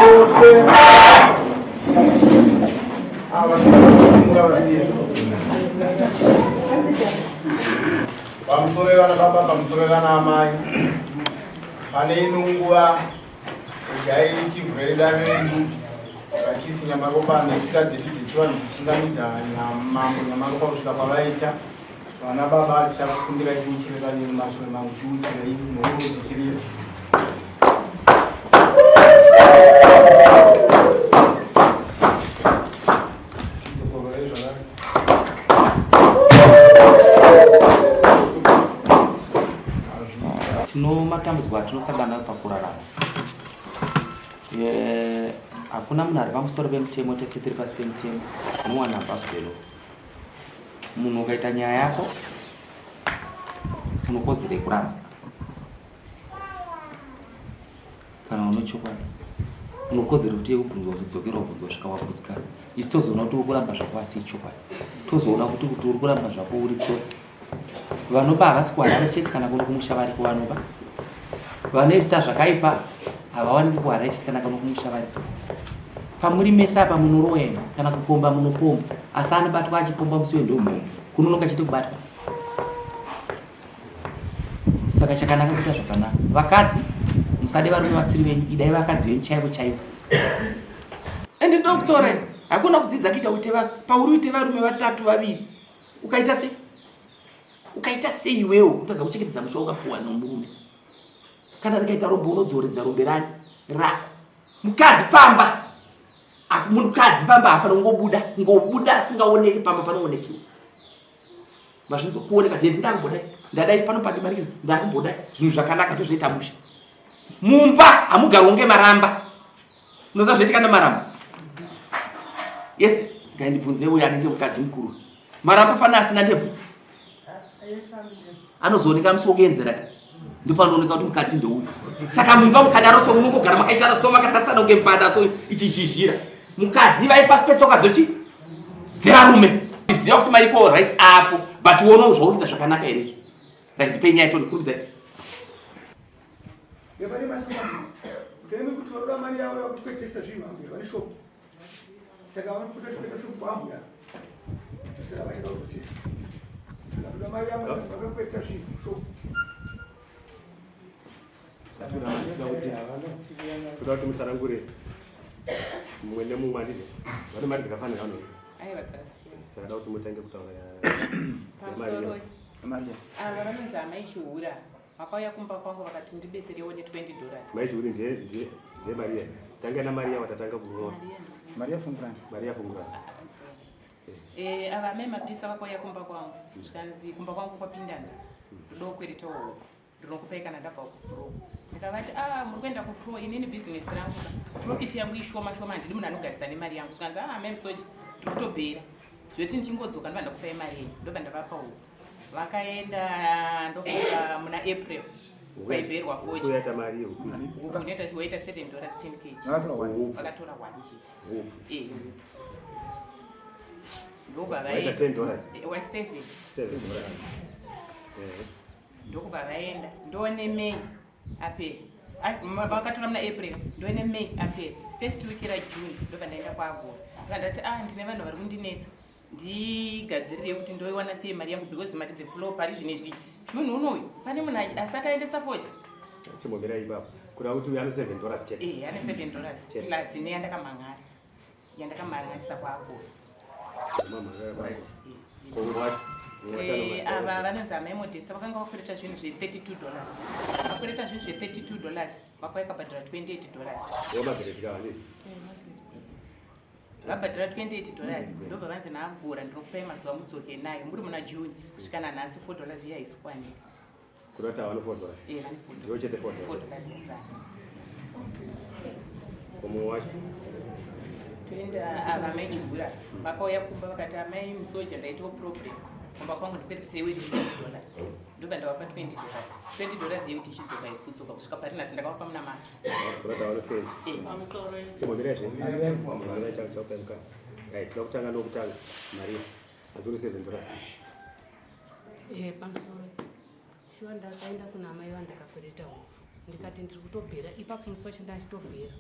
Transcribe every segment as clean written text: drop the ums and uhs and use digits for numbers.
Vose ava vasiya. Pamusoro vana baba, pamusoro vana amai. Pane ino nguva regai tivhure dare redu vachief Nyamaropa netsika dzedu dzechivanhu dzichingamidza namambo Nyamaropa kusvika kwavaita. Vana baba tichakukumbirai tiuchire vaviri mumashure mangu tiuchirei mhururu dzichirira. Tidzokororei zvakare. Tino matambudziko atinosangana nayo pakurarama. Hakuna munhu ari pamusoro pemutemo, tese tiri pasi pemutemo. No one above the law. Munhu ukaita nyaya yako unokodzera yekuramba kana une chokwadi unokodzera kuti yekubvunzwa kuti dzokera ubvunzwa svika wagutsikana. Isu tozoona kuti uri kuramba zvako asi ichokwadi, tozoona kuti kuti uri kuramba zvako uri tsotsi. Vanoba havasi kuHarare chete, kana kuno kumusha variko vanoba. Vanoita zvakaipa havawaniki kuHarare chete, kana kuno kumusha variko. Pamuri mese apa munoroya imi, kana kupomba munopomba, asi anobatwa achipomba musi wendomhomho kunonoka chete kubatwa. Saka chakanaka kuita zvakanaka. Vakadzi musade varume vasiri venyu, idai vakadzi venyu chaivo chaivo. Ende doctor, hakuna kudzidza kuita uite pauri uite varume vatatu vaviri. Ukaita sei? Ukaita sei iwewo kutadza kuchengetedza musha wakapuwa nomurume? Kana rikaita rombe unodzoredza rombe rani rako. Mukadzi pamba. Mukadzi pamba hafanira kungobuda, ngobuda asingaoneki pamba panoonekiwa. Mazvinzwa kuoneka tete ndakumbodai. Ndadai pano pandimanikidza ndakumbodai. Zvinhu zvakanaka tozvoita musha. Mumba hamugarwe kunge maramba. Unoziva zvaitika namaramba? Yes, ngaindibvunze uyo anenge mukadzi mukuru. Maramba pane asina ndebvu? Anozooneka musi wokuenzera. Ndopanooneka kuti mukadzi ndouyu. Saka mumba mukadaro so munongogara makaitana so makatarisana kunge mbada so ichizhizhira. Mukadzi ivai pasi petsoka dzochi dzevarume. Ziva kuti maiko rights apo but uone zvauri kuita zvakanaka here izvo. Right, ndipei nyaya toni kurudzai. Vepane mashoma kutenge kuti vanoda mari yavo yakukwetesa zvinhu ambuya vane shop saka vanokuta chikweta shop kwaambuya saka vachada kudzosera saka toda mari yavo vakakweta zvinhu shop. Toda kuti mutsanangure mumwe nemumwe handizvo vane mari dzakafanana vano Aiwa dzakasiyana. Saka da kuti mutange kutaura Pamusoro ava vanonzi amai Chihura vakauya kumba kwangu vakati ndibetserewo ne 20 dollars. Mai Chihuri ndiye ndiye ndiye Maria. Tanga na Maria watatanga kunyora. Maria Fungurani. Maria Fungurani. Eh, ava amai Mapisa vakauya kumba kwangu zvikanzi kumba kwangu kwapinda nzara ndoda kukweretawo huku ndinokupai kana ndabva kufro. Ndikavati ah muri kuenda kufro inini business rangu ka profit yangu ishoma shoma handidi munhu anogarisa nemari yangu. Zvikanzi ah amai Musoja ndiri kutobhera zvoti ndichingodzoka ndobva ndakupai mari yenyu ndobva ndavapa huku. Vakaenda ndofunga muna April kwaibherwa 40. Uyaita mari yehuku. Huku unoita waita 7 dollars 10 kg. Vakatora one chete. Huku. Eh. Ndobva Waita 10 dollars. Wa 7. 7 dollars. Eh. Ndokubva vaenda. Ndoone May apera. Vakatora muna April, ndoone May apera. First week ra June ndobva ndaenda kwaAgora. Ndobva ndati ah ndine vanhu vari kundinetsa. Ndigadzirire kuti ndoiwana sei mari yangu because mari dzeflow pari zvino izvi June unoyu pane munhu asati aendesa fodya. Chimbomira ipapo. Kuda kuti uyu ane 7 dollars chete. Eh, ane 7 dollars Chete. plus neyandakamhan'ara. Yandakamhan'arisa kwaAgora. Right. Kongwati. Ava vanonzi amai Modesta vakanga vakwereta zvinhu zve 32 dollars. Vakwereta zvinhu zve 32 dollars vakauya kabhadhara 28 dollars. Wamagret ka handiti? Vabhadhara 28 dollars ndobva vanzi naAgora ndinokupai mazuva mudzoke nayo muri muna June kusvika nanhasi 4 dollars iya haisi kuwanika. Kuda kuti havane 4 dollars. Eh, vane 4 Ndiyo chete 4 dollars. 4 dollars yasara. Mumwe wacho. Toenda ava amai Chigura vakauya kumba vakati amai Musoja ndaitawo problem kumba kwangu ndikweretiseiwo 20 dollars. Ndobva ndavapa 20 dollars. 20 dollars yekuti ichidzoka haisi kudzoka kusvika pari nhasi ndakavapa muna March. Kuda kuti havane 20. Eh. Pamusoro. Chimbomira zve. Chimbomira chako chako mukana. Right, toda kutanga ndokutanga. Maria. Adzuri 7 dollars. Eh, pamusoro. Shuwa ndakaenda kuna mai vandakakwereta hupfu. Ndikati ndiri kutobhera ipapo musi wacho ndachitobhera.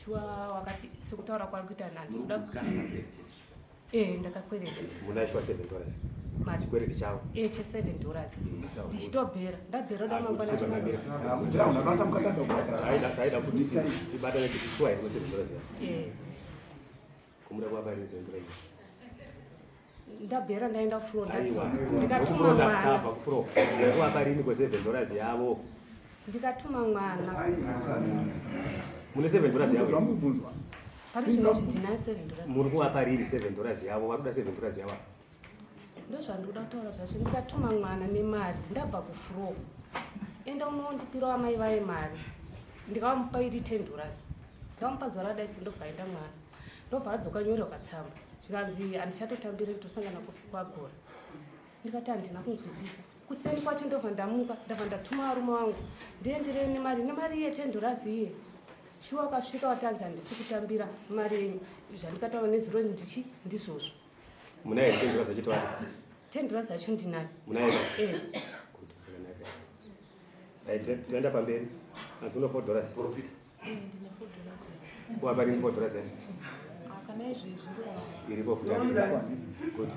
Shuwa wakati sekutaura kwaari kuita Muri kugutsikana pakwereti? Eh, ndakakwereta. Muna shuwa 7 dollars. Mari. Chikwereti chavo. Eh, che 7 dollars. Ndichitobhera. Ndabhera da mangwana chimangwana. Taida taida kuti tibatane kuti shuwa here 7 dollars. Eh. Kumuda kwa pari 7 dollars. Ndabhera ndaenda kufuro Aiwa. ndadzoka. Ndikatuma mwana. Tabva kufuro. Kwa pari ni 7 dollars yavo. Ndikatuma mwana. Mune 7 dollars yavo. Pari zvino izvi ndinayo 7 dollars. Muri kuvapa rini 7 dollars yavo? Vari kuda 7 dollars yavo. Ndozvandikuda kutaura zvacho. Ndikatuma mwana nemari ndabva kufuro. Enda unondipirawo amai vaye mari. Ndikavamupa iri 10 dollars. Ndakamupa zuva radai so ndobva aenda mwana. Ndobva adzoka nyorerwa katsamba. Zvikanzi handichatotambire ndotosangana kwagora. Ndikati handina kunzwisisa. Kuseni kwacho ndobva ndamuka ndabva ndatuma varume vangu ndienderei nemari nemari iye 10 dollars iye. Shuwa wakasvika watanzi handisi kutambira mari yenyu. Zvandikataura nezuro ndichi ndizvozvo. Munayo 10 dollars achitora. 10 dollars acho ndinayo. Munayo. Eh. Good. Zvakanaka. Right, tinoenda pamberi. Hanzi uno 4 dollars. Profit. Ndine 4 dollars here. Kuva pari 4 dollars yacho. Ah, kana izvezvi ndo Iripo futi. Good.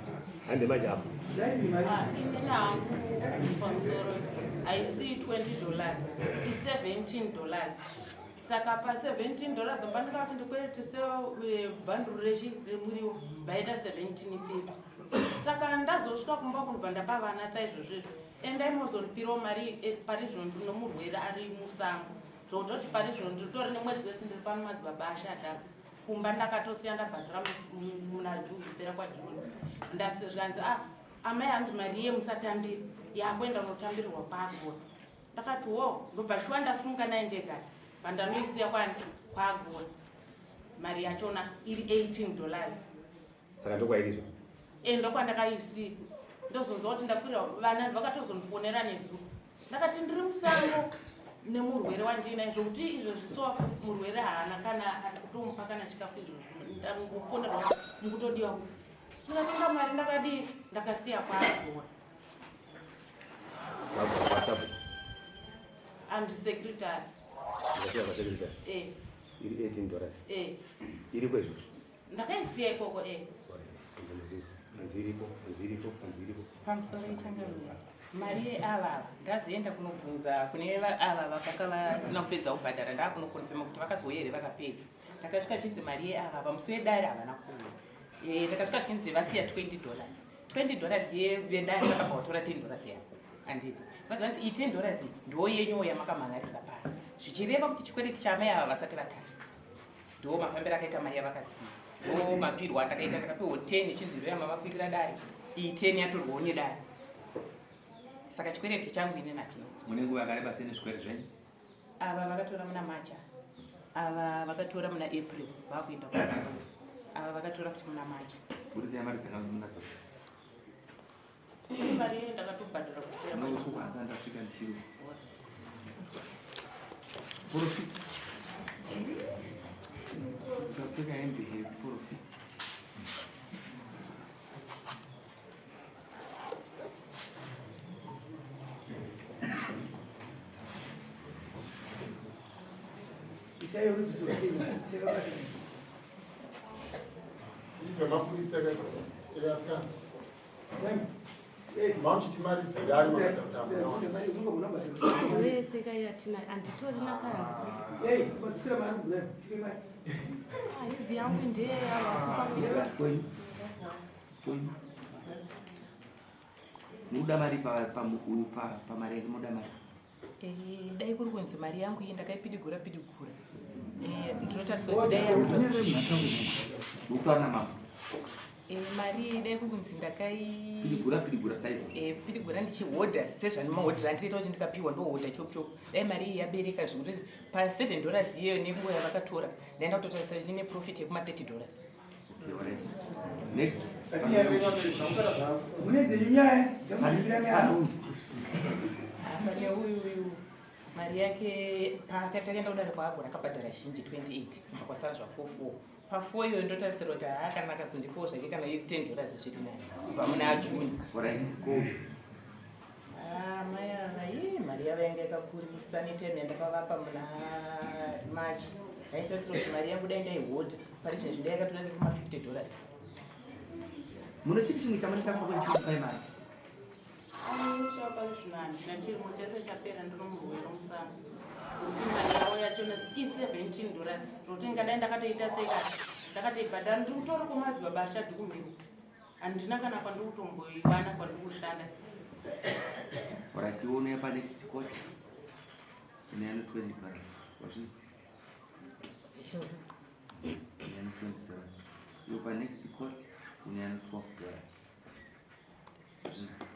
Hande manje apo. Inini hangu pamusoro haisi 20 dollars, i17 dollars. Saka pa17 dollars pandinga kuti ndikweretese bhanduru rechi remuriwo vaita 1750. Saka ndazosvika kumba kunobva ndapa vana saizvozvo izvo. Endai mozondipirawo mari pari zvino ndinomurwere ari musango. Zvokutoti pari zvino nditori nemwedzi wese ndiri pano madzibaba ashatasi. Kumba ndakatosiya ndabhadhara muna June, kupera kwaJune. Ndasi zvikanzi amai hanzi mari iye musatambire yakuenda unotambirirwa kwaagora. Ndakati wo ndobva shuwa ndasimuka naye ndega bva ndanoisiya kwani kwaagora. Mari yachona iri 18 dollars. Saka ndokwairizvo. E ndokwandakaisiya. Ndozonzwa kuti ndakwira vana vakatozondifonera nezuro. Ndakati ndiri musango nemurwere wandinaye zvokuti izvozvi so murwere haana kana kutomupa kana chikafu izvozvo. Ndangofonerwa mukutodiwa. Ndikatenga mari ndakadii ndakasiya kwaagora. Wabva kwaSabhuku. I'm the secretary. Ndakasiya kwasecretary. Eh, Iri 18 dollars. eh. Iriko izvozvo. Ndakaisiya ikoko eh. Alright. Hanzi iripo, hanzi iripo, hanzi iripo. Pamusoro ichangamira. Mari yeava ndazoenda kunobvunza kune ava vakanga vasina kupedza kubhadhara ndakunokonfema kuti vakazouya here vakapedza. Ndakasvika zvinzi mari yeava pamusi wedare havana kuuya. Ndakasvika zvinzi vasiya 20 dollars. 20 dollars yevedare vakabva vatora 10 dollars yavo. Handiti. Vazvanzi iyi 10 dollars ndo yenyu yamakamhan'arisa pano. Zvichireva kuti chikwereti chamai ava vasati vatara. Ndo mafambiro akaita mari yavakasiya. Ndo mapirwo andakaita ndakapiwa 10 ichinzi ndo yamavakwirira dare. Iyi 10 yatorwawo nedare. Saka chikwereti changu ini nachino. Mune nguva yakareba sei nezvikwereti zvenyu? Ava vakatora muna March. Ava vakatora muna April vakuenda kuvarozi. Ava vakatora futi muna March. Budisai mari dzanga munadzo. Mari iyoyo ndakatobhadhara kupera kwacho. Ndinokwanisa ndasvika ndichiri. Profit. Usapfeka hembe yeprofit. Ibve mafuritsa asikana. Mamuchiti mari dzedare makaita kuti hamuna. Ndoyese kai yatinayo handitorina kana. Hizi yangu ndeye yavo. Kwenyu. Kwenyu. Munoda mari pamari yake munoda mari. Dai kuri kunzi mari yangu iyi ndakaipidigura pidigura. Ndinotariswa kuti dai yakuto Ndikutaura namama. Mari iyi dai kuri kunzi ndakai Pidigura pidigura saizo. Pidigura ndichihodha sezvanimahodhera andinoita kuti ndikapiwa ndohodha chop chop. Dai mari iyi yabereka zvekuti pa 7 dollars iyeyo nenguva yavakatora ndaenda kutotarisa kuti ine profit yekuma 30 dollars. Okay, alright. Next. Mune dzenyu nyaya dzemuzvipira neanhu. Pane uyu uyu mari yake paakatakaenda kudare kwaagora akabhadhara zhinji 28 kubva kwasara zva 44 pa4 iyoyo ndotarisira kuti haa kana akazondipawo zvake kana izi 10 dollars zviri nani kubva muna June. Alright, go. Ah, mai ava ye mari yavo yanga yakakurisa netime yandakavapa muna March. Ndaitarisira kuti mari yangu dai ndaihodha pari zvino dai yakatora kuma 50 dollars. Mune chipi chimwe chamunoita kumba kwenyu chinokupai mari? Pari zvino handina chirimo chese chapera ndinomurwere musana. Kuti mari yavo yachona i17 dollars. Zvekuti ndingadai ndakatoita sei kana ndakatoibhadhara ndiri kutori kumadzibaba ashadhi kumhiro. Handina kana kwandiri kutomboiwana kwandiri kushanda. Alright, iwe unouya panext court. Unoya no 20 dollars. Wazvinzwa? Unoya no 20 dollars. Iwe panext court unoya no 12 dollars. Wazvinzwa?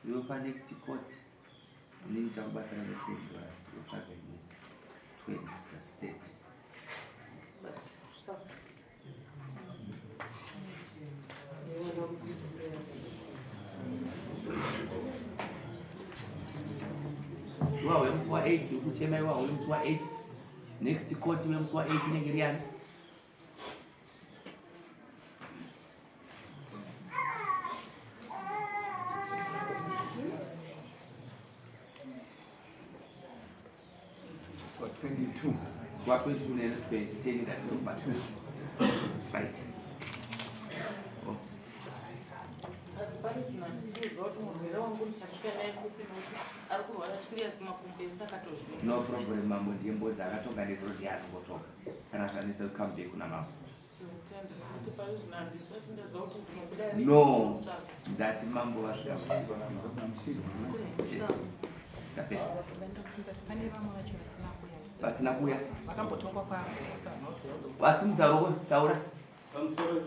Iwe panext court inini chakubatsira ne 10 dollars. Wotsvaga imwe 20 plus 30. Iwawo wemusi wa 8 ukuchema iwawo wemusi wa 8 next court wemusi wa 8 inenge iri yani Wa 22. Wa 22 nene 20 10 ndatokubatsira. Right. Oh. Asi pari zvino handisi kuziva kuti murwere wangu ndichasvika naye kupi nokuti ari kurwara serious makumbo ese akatozvimba. No problem mambo ndiye mbodzi akatonga nezuro ndiye anongotonga. Kana zvanetsa come back kuna mambo. Tinotenda nekuti pari zvino handisati ndaziva kuti ndinobuda rini No, kutsvaga. ndati mambo vasvika. Chete. Ndapedza. Pane vamwe vacho vasina kuuya. Vasina kuuya? Vakambotongwa kwavo. Wasimudza ruoko taura. Pamusoro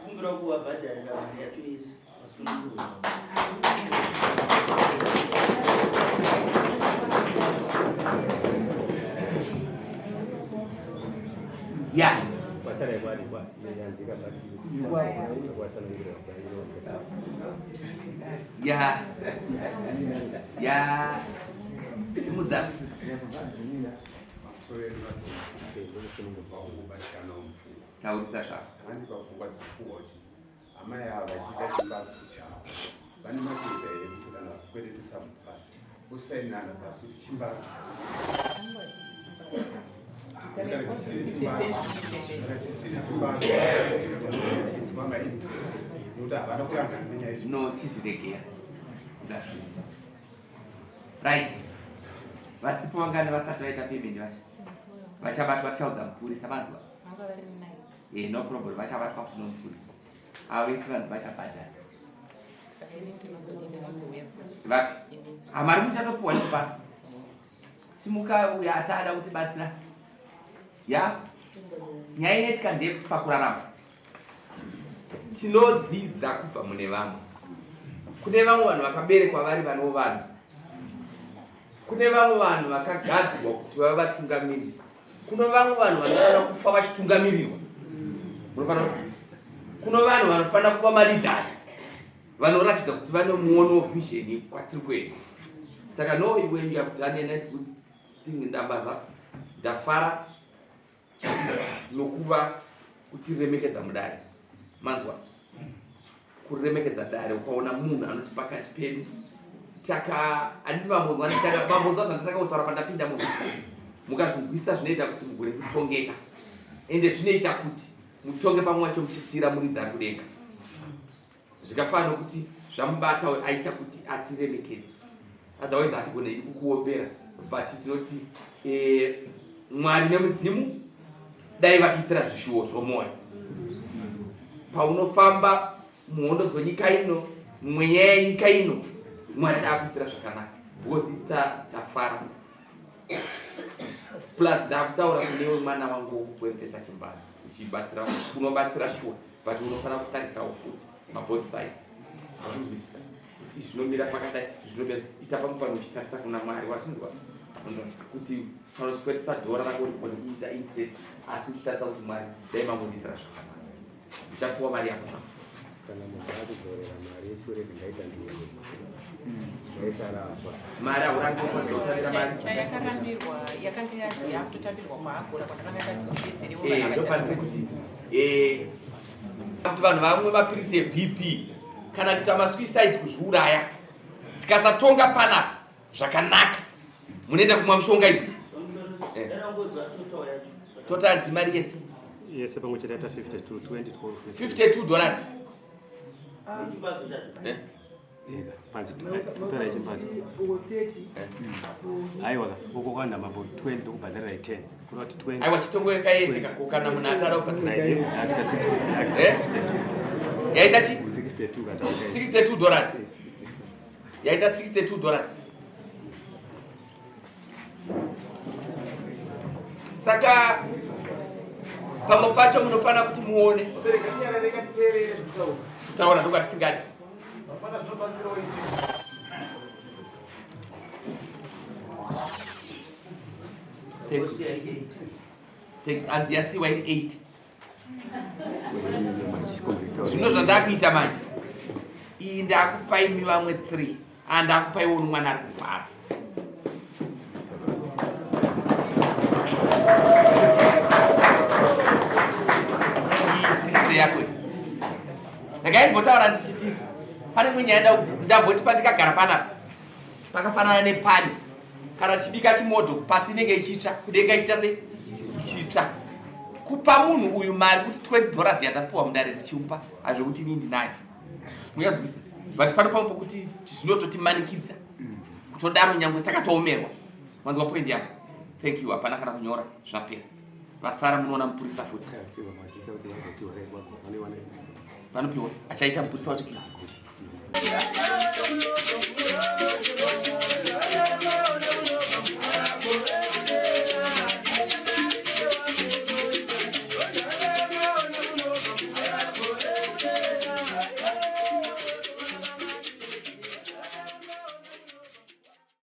kumbira kuvabhadharira mari yacho yese vasunungurwa. Ya. Kwasara kwari kwa yanzika bati. Watsanangurira kwa. Ya. Ya. Simudza. Pamusoro yedu vakubatikana mupfungwa. Taurisa zvako. Takandipa pfungwa dzekufunga kuti amai ava vachiita chimbatso chavo vane mapepa here kuti kana vakukweretesa pasi vosainana pasi kuti chimbatso. Kana chisiri chimbatso, kana chisiri chimbatso chiiswa mainterest nekuti havana kurangana nenyaya yechi No, chizviregera. Ndazvinzwa. Right. Vasipo vangani vasati vaita payment vacho? Vachabatwa tichaudza mupurisa vanzwa. Vanga vari nai. Eh, no problem vachabatwa kuti nomupurisa. Avo vese vanzi vachabhadhara. Saka ini ndinozodii ndinozouya futi. Vapi? Hamari muchatopuwa nepano. Simuka uyo atada kutibatsira. Ya? Nyaya inoitika ndeyekuti pakurarama tinodzidza kubva mune vamwe. Kune vamwe vanhu vakaberekwa vari vano vanhu. Kune vamwe vanhu vakagadzirwa kuti vave vatungamiriri. Kuno vamwe vanhu vanofanira kufa vachitungamirirwa. Munofanira kunzwisisa. Kuno vanhu vanofanira kuva maleaders vanoratidza kuti vane muono vision kwatiri kuenda. Saka no when you have done a nice good thing ndambaza ndafara nokuva kutiremekedza mudare. Manzwa? Kuremekedza dare ukaona munhu anoti pakati pedu taka handiti vambonzwa nditaka vambonzwa zvandataka kutaura pandapinda munhu mukazvinzwisisa zvinoita kuti mugone kutongeka ende zvinoita kuti mutonge pamwe wacho muchisiyira muridzi ari kudenga zvikafanira nokuti zvamubata aita kuti atiremekedze otherwise hatigone kukuombera but tinoti eh, mwari nemudzimu dai vakuitira zvishuwo zvomwoyo paunofamba muhondo dzonyika ino mweya yenyika ino mwari dakuitira zvakanaka because ista tafara plus ndakutaura kunewe mwana wangu wokukweretesa chimbatso uchibatsira unobatsira shuwa but unofanira kutarisawo futi maboth sides wazvinzwisisa kuti zvinomira pakadai zvinomira ita pamwe pano uchitarisa kuna mwari wazvinzwa kuti kana uchikweretesa dhora rako urikugona kuita interest asi uchitarisa kuti mwari dai mangondiitira zvakanaka uchapuwa mari yako zvako Kana munhu akudzorera mari yechikwereti ngaita ndiyo. Ngaisara apa. Mari haurambi kwanza kutambira mari. Chayakarambirwa yakanga yanzi yakutotambirwa kwaagora kwandakanga ndati ndibetserewo Eh, vana ndopane vachara. pekuti eh, kuti vanhu vamwe mapiritsi eBP kana kuita masuicide kuzviuraya tikasatonga panapa zvakanaka munoenda kumwa mishonga ino. Ndarangodzwa total yacho. Totanzi mari yese yese pamwe chete yaita 52 20 12 52 dollars. Eh? Panzi totora ichimbadzo. Aiwa uko kwana mambo 20 ndokubhadharira 10. Kureva kuti 20. Aiwa chitongoeka yese kako kana munhu atara kubhadhara. Yaita 60. Eh? Yaita chi? 62 kata. 62 dollars. Yaita 62 dollars. Saka pamwe pacho munofanira kuti muone kutaura ndokwatisingadi. Thanks. Hanzi yasiwa iri 8. Zvino zvandakuita manje iyi ndakupai mi vamwe 3 andakupai wonu mwana ari kurwara. Iyi 60 yako iyi. Ndakaimbotaura ndichiti pane imwe nyaya ndakuti ndamboti pandikagara panapa pakafanana nepani kana tichibika chimodho pasi inenge ichitsva kudenga ichiita sei ichitsva kupa munhu uyu mari kuti 20 dollars yatapiwa mudare ndichimupa hazvekuti inii ndinayo munyanzwisa but pano pamwe pokuti zvinototimanikidza kutodaro nyangwe takatoomerwa manzwa point yangu thank you hapana kana kunyora zvapera vasara munoona mupurisa futi vanopiwa achaita mupurisa wacho kristu.